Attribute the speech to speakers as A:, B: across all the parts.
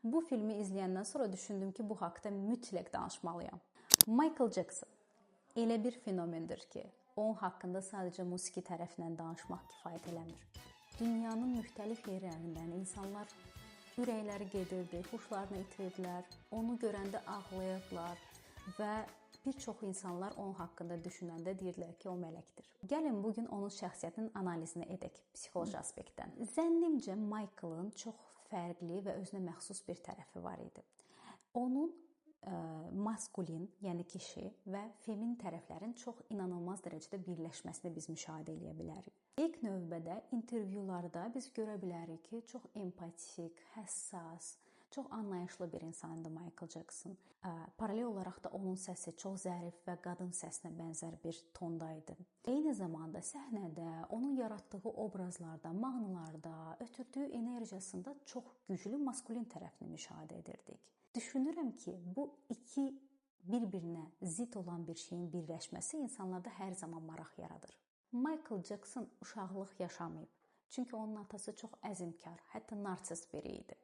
A: Bu filmi izləyəndən sonra düşündüm ki, bu haqqda mütləq danışmalıyam. Michael Jackson elə bir fenomendir ki, onun haqqında sadəcə musiqi tərəfindən danışmaq kifayət eləmir. Dünyanın müxtəlif yerlərindən insanlar ürəkləri gedirdi, huşlarını itirirdilər, onu görəndə ağlayırdılar və bir çox insanlar onun haqqında düşünəndə deyirdilər ki, o mələkdir. Gəlin bu gün onun şəxsiyyətinin analizini edək psixoloji aspektdən. Zənnimcə Michaelın çox fərqli və özünə məxsus bir tərəfi var idi. Onun maskulin, yəni kişi və femin tərəflərin çox inanılmaz dərəcədə birləşməsini biz müşahidə eləyə bilərik. İlk növbədə intervyularda biz görə bilərik ki, çox empatik, həssas, çox anlayışlı bir insan idi Michael Jackson. Paralel olaraq da onun səsi çox zərif və qadın səsinə bənzər bir tonda idi. Eyni zamanda səhnədə onun yaratdığı obrazlarda, mahnılarda, ötürdüyü enerjisində çox güclü maskulin tərəfini müşahidə edirdik. Düşünürəm ki, bu iki bir-birinə zidd olan bir şeyin birləşməsi insanlarda hər zaman maraq yaradır. Michael Jackson uşaqlıq yaşamayıb. Çünki onun atası çox əzmkar, hətta narsist biri idi.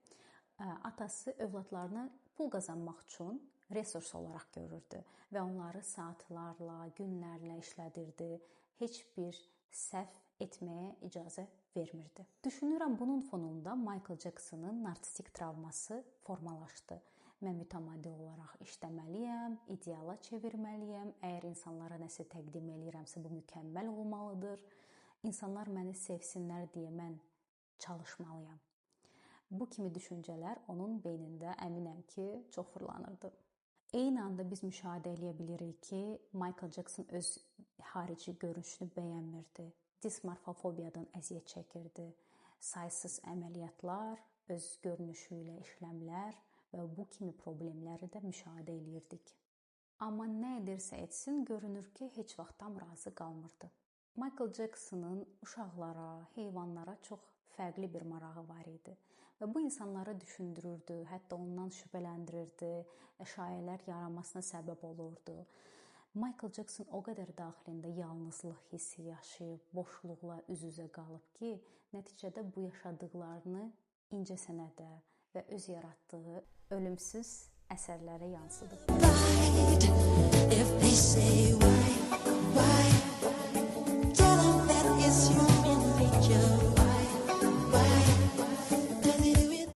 A: Atası övladlarını pul qazanmaq üçün resurs olaraq görürdü və onları saatlarla, günlərlə işlədirdi. Heç bir səhv etməyə icazə vermirdi. Düşünürəm bunun fonunda Michael Jacksonın narsistik travması formalaşdı. Mən mütəmadi olaraq işləməliyəm, ideala çevirməliyəm. Əgər insanlara nəsə təqdim eləyirəmsə, bu mükəmməl olmalıdır. İnsanlar məni sevsinlər deyə mən çalışmalıyam. Bu kimi düşüncələr onun beynində əminəm ki, çox fırlanırdı. Eyni anda biz müşahidə eləyə bilirik ki, Michael Jackson öz xarici görünüşünü bəyənmirdi. Dismorfofobiyadan əziyyət çəkirdi. Saysız əməliyyatlar, öz görünüşü ilə işləmlər və bu kimi problemləri də müşahidə eləyirdik. Amma nə edirsə etsin, görünür ki, heç vaxt tam razı qalmırdı. Michael Jacksonın uşaqlara, heyvanlara çox fərqli bir marağı var idi və bu insanları düşündürürdü, hətta ondan şübhələndirirdi, şayələr yaranmasına səbəb olurdu. Michael Jackson o qədər daxilində yalnızlıq hissi yaşayıb, boşluqla üz-üzə qalıb ki, nəticədə bu yaşadıqlarını incəsənətə və öz yaratdığı ölümsüz əsərlərə yansıdıb.
B: If they say why, why?